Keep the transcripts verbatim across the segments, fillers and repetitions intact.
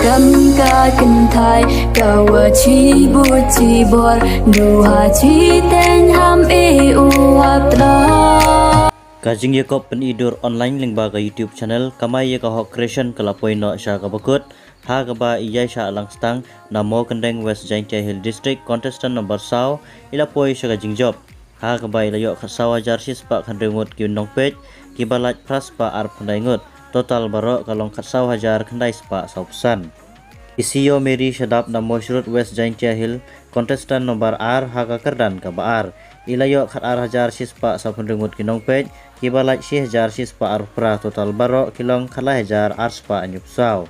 Kam ka kynthai ka wa chi bu chi bor, du ha chi teng ham e u hap tla. Ka jingïakop pyni dur online lyngba ka YouTube channel Kamai ïa ka Hok Creation ka la poi noh sha kaba kut, ha kaba i Yaisha Langstang na Mawkyndeng, West Jaintia Hills District, contestant number saw, i la poi sha ka jingjop, ha kaba i la ïoh khatsaw hajar shispah khathynriew ngut ki nongpeit, kiba lait phraspah arphew khyndai ngut. Total baroh ka long khatsaw hajar khyndai spah sawphew san. I Sio Mary Shadap na Mawsyrut, West Jaintia Hills, contestant number ar, ha ka kyrdan kaba ar, i la ïoh khatar hajar shispah sawphew hynriew ngut ki nongpeit, kiba lait shi hajar shispah arphew phra. Total baroh ki long khatlai hajar arspah hynñiewphew saw.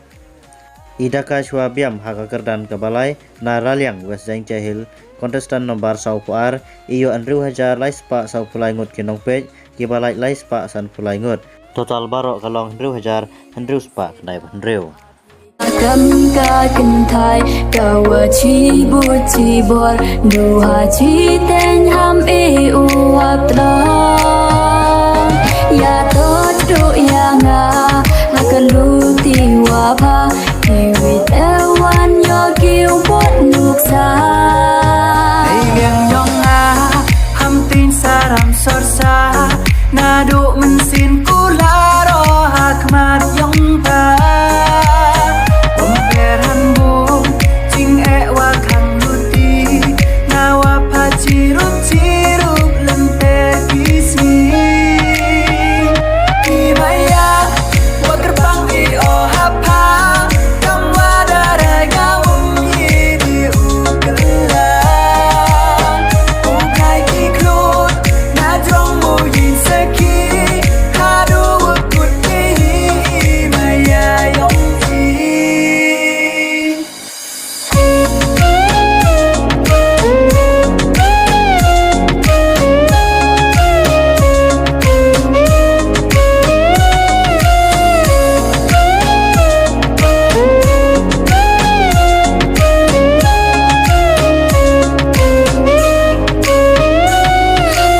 I Dakashwa Biam ha ka kyrdan kaba lai na Raliang, West Jaintia Hills, contestant number sawphew ar, i ïoh hynriew hajar lai spah sawphew lai ngut ki nongpeit, kiba lait lai spah sanphew lai ngut. Total baroh ka long hynriew hajar hynriew spah khyndai phew hynriew. Kam ka kynthai ka wa chi bu chi bor, du ha chi teng ham e u hap tla. Ïa to tu ïa nga ha ka luti wa pha, ki wi te wan ïoh ki u bot nuksa. Ei biang jong nga, ham tin saram sorsa, naduh mynsiem kular o ha khmat jong pha. Bym pher han bun, jingeh wa khang luti, na wa pha chirup chirup lynter ki sngi. Ki maya, wa kyrpang i o ha pha, kam wa da rai ka wung i di u kylla. U kai ki klut, na jrong mo yin saki, haduh wa kut ki hi i maya yong i.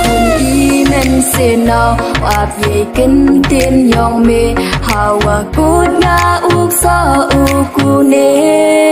Hun i men se nau, ap ye ken tin yong me, hawa kut nga uk sa uk une.